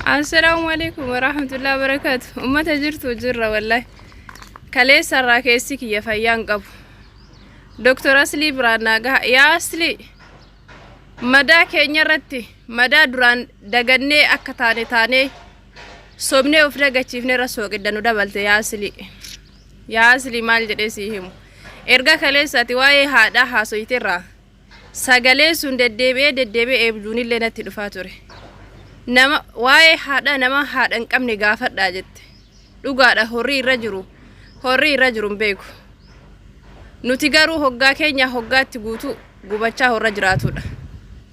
Assalaamu alaikum warahmatullahi wabarakatuh. Ummata jirtu jirra wallahi. Kaleessa irraa keessi kiyya fayyaa hin qabu. Doktor Aslii biraan naa gaha. Yaa Aslii madaa keenya irratti madaa duraan dagannee akka taane taanee sobnee of dagachiifne irra sooqidda nu dabalte yaa Aslii. Yaa Aslii maal jedhee sii himu. Erga kaleessa ati waa'ee haadhaa haasoyte irraa Sagaleen sun deddeebi'ee deddeebi'ee eebjuunillee natti dhufaa ture. Nama waa'ee haadhaa nama haadha hin qabne gaafadhaa jette. Dhugaadha horii irra jiru horii irra jiru hin beeku. Nuti garuu hoggaa keenya hoggaatti guutuu gubachaa horra jiraatudha.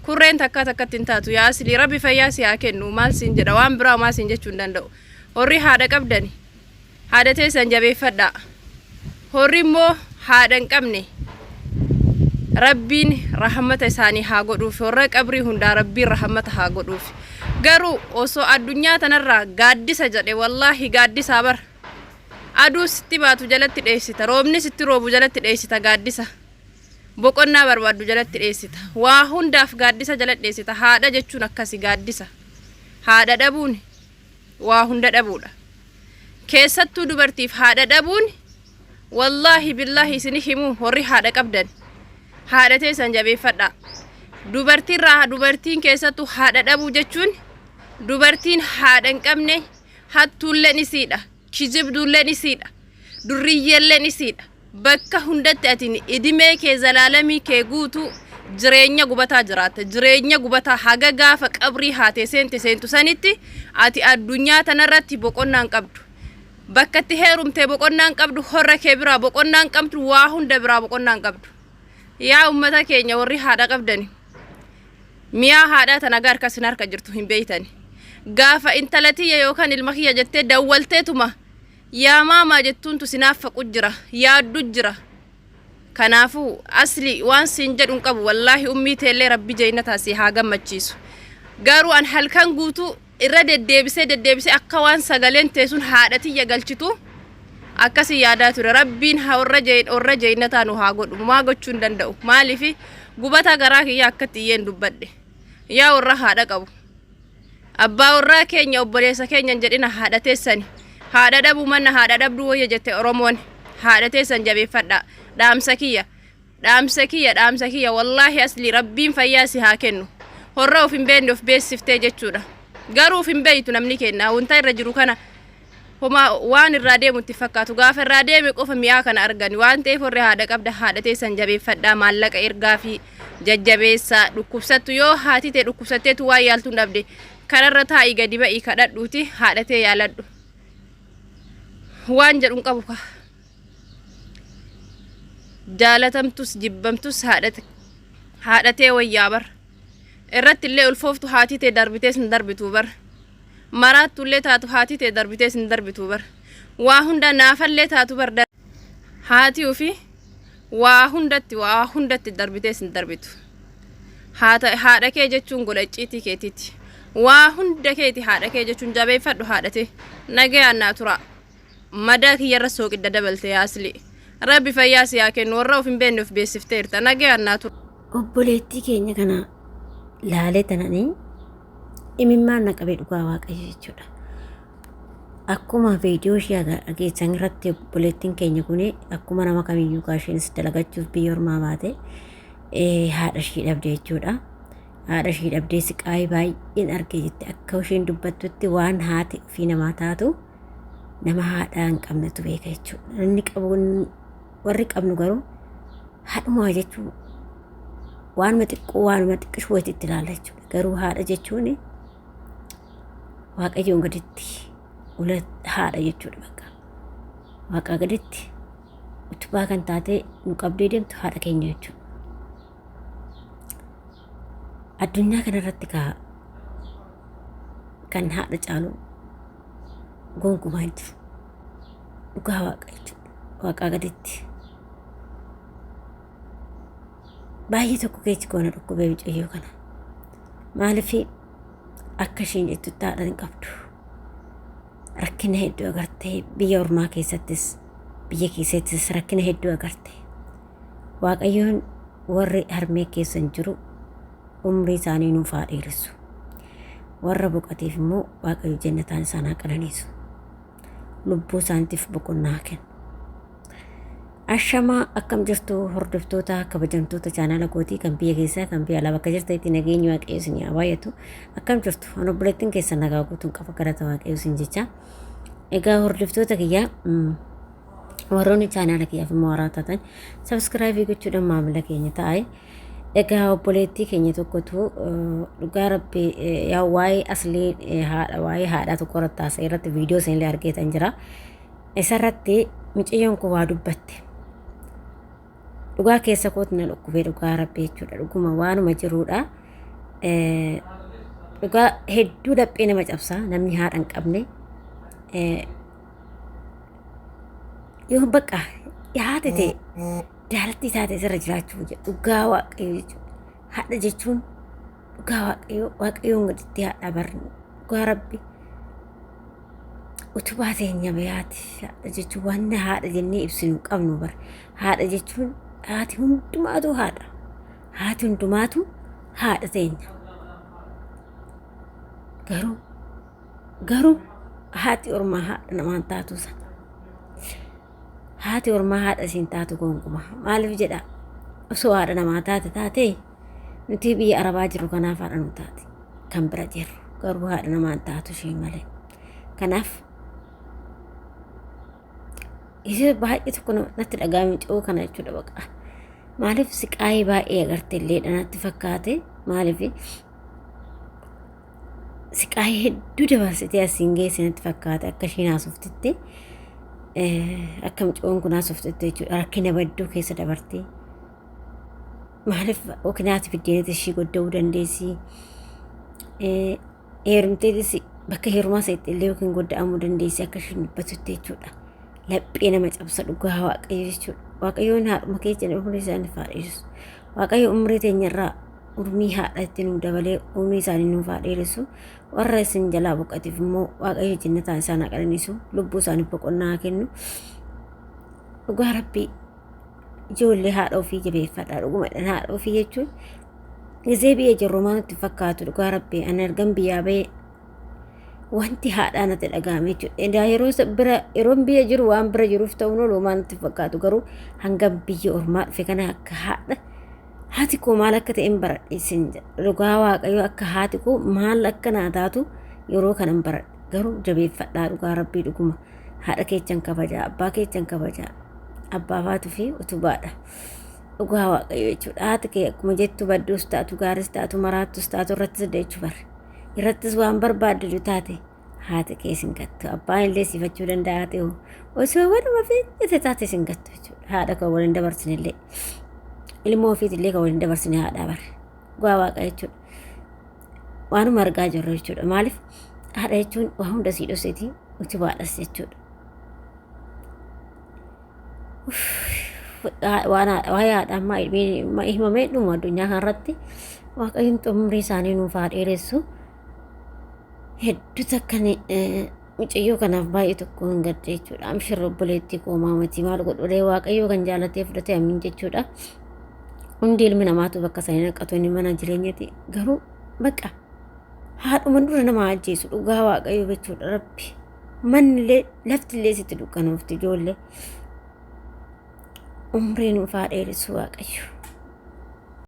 Kurreen takkaa takkatti hin taatu yaa aslii rabbi fayyaa si haa kennu maal siin jedha waan biraa homaa siin jechuu hin danda'u. Horri haadha qabdani Haadha teessan jabeeffadhaa. Horri immoo haadha hin qabne Rabbiin rahmata isaanii haa godhuuf. Horra qabrii hundaa Rabbiin rahmata haa godhuuf. Garuu osoo addunyaa tanarraa gaaddisa jedhe wallaahi gaaddisaa bar. Aduu sitti baatu jalatti dheessita. Roobni sitti roobu jalatti dheessita gaaddisa. Boqonnaa barbaaddu jalatti dheessita. Waa hundaaf gaaddisa jala dheessita. Haadha jechuun akkasi gaaddisa. Haadha dhabuun waa hunda dhabuudha. Keessattuu dubartiif haadha dhabuun wallaahi billaahi isini himuu warri haadha qabdan haadha teessan jabeeffadhaa. Dubartiirraa dubartiin keessattuu haadha dhabuu jechuun dubartiin haadha hin qabne hattuulleen isiidha, kijibduulleen isiidha, durriyyeelleen isiidha. Bakka hundatti ati idimee kee zalaalamii kee guutuu jireenya gubataa jiraatta. Jireenya gubataa haga gaafa qabrii haatee seente seentu sanitti ati addunyaa tanarratti boqonnaa hin qabdu. Bakka itti heerumtee boqonnaa hin qabdu, horra kee biraa boqonnaa hin qabdu, waa hunda biraa boqonnaa hin qabdu. Yaa ummata keenya warri haadha qabdani. Mi'aa haadhaa tana haga harka isin harka jirtu hin beeytani. Gaafa intala tiyya yookaan ilma kiyya jettee dawwalteetuma Yaa maamaa jettuuntu si naaffaqu jira, yaaddu jira. Kanaafuu asli waan siin jedhu hin qabu wallaahi ummii teellee rabbi jeynataa si haa gammachiisu. Garuu an halkan guutuu irra deddeebisee deddeebisee akka waan sagaleen tee sun haadha tiyya galchitu akkasi yaadaa ture. Rabbiin haa warra warra jeynataa nu haa godhu. Maa gochuu hin danda'u. Maaliif gubataa garaa kiyya akkatti iyyeen dubbadhe. Yaa warra haadha qabu. Abbaa warraa keenya obboleessa keenya hin jedhina haadha teessani. Haadha dhabuu manna haadha dhabduu wayya jette Oromoon. Haadha teessan jabeeffadhaa. Dhaamsa kiyya. Dhaamsa kiyya dhaamsa kiyya wallaahi asli rabbiin fayyaa si haa kennu. Horra of hin beekne of beeksiftee jechuudha. Garuu of hin beektu namni kenna. Wanta irra jiru kana Homaa waan irraa deemu itti fakkaatu. Gaafa irraa deeme qofa mi'aa kana argani. Waan ta'eef warri haadha qabda haadha teessan jabeeffadhaa maallaqa ergaa fi jajjabeessaa dhukkubsattu yoo haati tee dhukkubsatteetu waan yaaltu hin dhabde kararra taa'ii gadi ba'ii kadhadhuuti haadha tee yaaladhu. Waan jedhu hin qabu kaa. Jaalatamtus jibbamtus haadha haadha tee wayyaa bar. Irratti illee ulfooftu haati tee darbitees hin darbitu bar. Maraattullee taatu haati tee darbitees hin darbitu bar. Waa hunda naafallee taatu bar haati ufi waa hundatti waa hundatti darbitees hin darbitu. Haata haadha kee jechuun gola icciitii keetiiti. Waa hunda keeti haadha kee jechuun jabeeffadhu haadha tee. Nagayaan naa turaa. Madaa kiyyarra sooqidda dabalte yaa Aslii. Rabbi fayyaa si haa kennu warra of hin beekne of beessifteerta. Nagayaan naa turaa. Obboleettii keenya kana laalee tananii imimmaan na qabe dhugaa waaqayyo jechuudha. Akkuma viidiyoo ishee dhageessan irratti obboleettiin keenya kun akkuma nama kamiyyuu kaa isheenis dalagachuuf biyya ormaa baate haadha ishii dhabde jechuudha. Haadha ishii dhabdee siqaayii baay'een argee jette akka isheen dubbattutti waan haati ofii namaa taatu nama haadhaa hin qabnetu beeka jechuudha. Namni qabu warri qabnu garuu haadhumaa jechuun waanuma xiqqoo waanuma xiqqishuu wayitti itti ilaalla jechuudha. Garuu haadha jechuun waaqayyoon gaditti ula haadha jechuudha bakka. Waaqaa gaditti utubaa kan taatee nu qabdee deemtu haadha keenya jechuudha. Addunyaa kanarratti kaa kan haadha caalu gonkumaa hin jiru. Dhugaa waaqa jechuudha. Waaqaa gaditti. Baay'ee tokko keessi koo na dhukkubee mucayyoo kana. Maaliif akka isheen jettutti haadha hin qabdu. Rakkina hedduu agartee biyya ormaa keessattis biyya keessattis rakkina hedduu agarte. Waaqayyoon warri harmee keessan jiru umrii isaanii nuuf haa dheeressu. Warra boqateef immoo Waaqayyo jannataan isaan haa qananiisu. Lubbuu isaaniitiif boqonnaa haa kennu. Ashamaa akkam jirtu hordoftoota kabajamtoota chaanaala kootii kan biyya keessaa kan biyya alaa bakka jirtanitti nageenyi waaqayyo isin haa baay'atu. Akkam jirtu an obboleettiin keessan nagaa guutuun qaba galata waaqayyo isin jecha. Egaa hordoftoota kiyyaa warroonni chaanaala kiyyaaf immoo haaraa taatan sabskraayibii gochuudhaan maamila keenya ta'aa. Egaa obboleettii keenya tokkotu dhugaa rabbi yaa waa'ee aslii haadha waa'ee haadhaa tokko irratti haasa'e irratti viidiyoo isinillee argeetan jira. Isarratti micayyoon kun waa dubbatte. Dhugaa keessa kootti na dhukkubee dhugaa rabbi jechuudha. Dhuguma waanuma jiruudha. Dhugaa hedduu laphee nama cabsaa namni haadha hin qabne. Yoo bakka haati ta'e jaalattii taate sirra jiraachuu jedhu dhugaa waaqayyo jechuudha. Haadha jechuun dhugaa waaqayyo waaqayyoon gaditti haadha barne dhugaa rabbi utubaa teenya bayaati haadha jechuun waan haadha jennee ibsinu hin qabnu bara haadha jechuun haati hundumaatu haadha haati hundumaatu haadha teenya garuu garuu haati ormaa haadha namaan taatu sana Haati ormaa haadha isiin taatu gonkumaa. Maaliif jedha osoo haadha namaa taate taate nuti biyya arabaa jirru kanaaf haadha nu taate kan bira jirru garuu haadha namaa hin taatu isheen malee. Kanaaf ishee baay'ee tokko natti dhaga'ame ce'uu kana jechuudha baqa. Maaliif siqaayii baay'ee agarte illee natti fakkaate maaliif siqaayii hedduu dabarsitee asiin geesse natti fakkaata akka isheen haasoftetti akka mucoon kun haasoftetti jechuudha rakkina badduu keessa dabartee maaliif okinaati biddeenatti ishii godda'uu dandeessi heerumteetis bakka heerumaa isaatti illee yookiin godda'amuu dandeessi akka isheen dubbatutti jechuudha laphee nama cabsa dhugaa waaqayyo jechuudha waaqayyoon haadhuma keessa umurii isaaniif haa dheeressu waaqayyo umurii teenyarraa urmii haadha itti nuu dabalee umrii isaanii nuuf haa dheeressu warra isin jalaa boqateef immoo waaqayyo jannataan isaan haa qananiisu lubbuu isaaniif boqonnaa haa kennu dhugaa rabbii ijoollee haadha ofii jabeeffadha dhugumadhaan haadha ofii jechuun gizee biyya jirru maa nutti fakkaatu dhugaa rabbii ani ergan biyyaa bahee wanti haadhaa natti dhaga'ame jechuudha. Edaa yeroo bira yeroon biyya jiru waan bira jiruuf ta'uun oolu maa natti fakkaatu garuu hanga biyya ormaa dhufe kana akka haadha haati koo maal akka ta'e hin baradhe isin jedha. Dhugaa waaqayyo akka haati koo maal akka naa taatu yeroo kana hin baradhe. Garuu jabeeffadhaa dhugaa rabbii dhuguma. Haadha keechan kabajaa, abbaa keechan kabajaa. Abbaa faatu fi utubaadha. Dhugaa waaqayyo jechuudha. Haati kee akkuma jettu badduus taatu gaaris taatu maraattus taatu irrattis deechu bara. Irrattis waan barbaaddu taate haati kee sin gattu. Abbaan illee sifachuu danda'a ta'u osoo waanuma feete taate sin gattu jechuudha. Haadha kan waliin dabarsine illee ilmoo ofiit illee kan waliin dabarsine haadhaa bara. Dhugaa waaqa jechuudha. Waanuma argaa jirru jechuudha. Maaliif haadha jechuun waa hunda sii dhoseeti utubaadhas jechuudha. Waan waa'ee haadha ammaa himamee dhumu addunyaa kanarratti waaqayyoon umrii isaanii nuuf haa dheeressu. Hedduu takkan mucayyoo kanaaf baay'ee tokko hin gadde jechuudha. Amshirra obboleettii koo maamatii maal godhuree waaqayyoo kan jaalatee fudhate amiin jechuudha. Hundi ilmi namaatu bakka sanii naqatu inni mana jireenyati garuu bakka haadhuma dura nama ajjeesu dhugaa waaqayyoo jechuudha rabbi. Manni lafti illee sitti dukkanoofti ijoollee. Umrii nuuf haa dheeressu waaqayyo.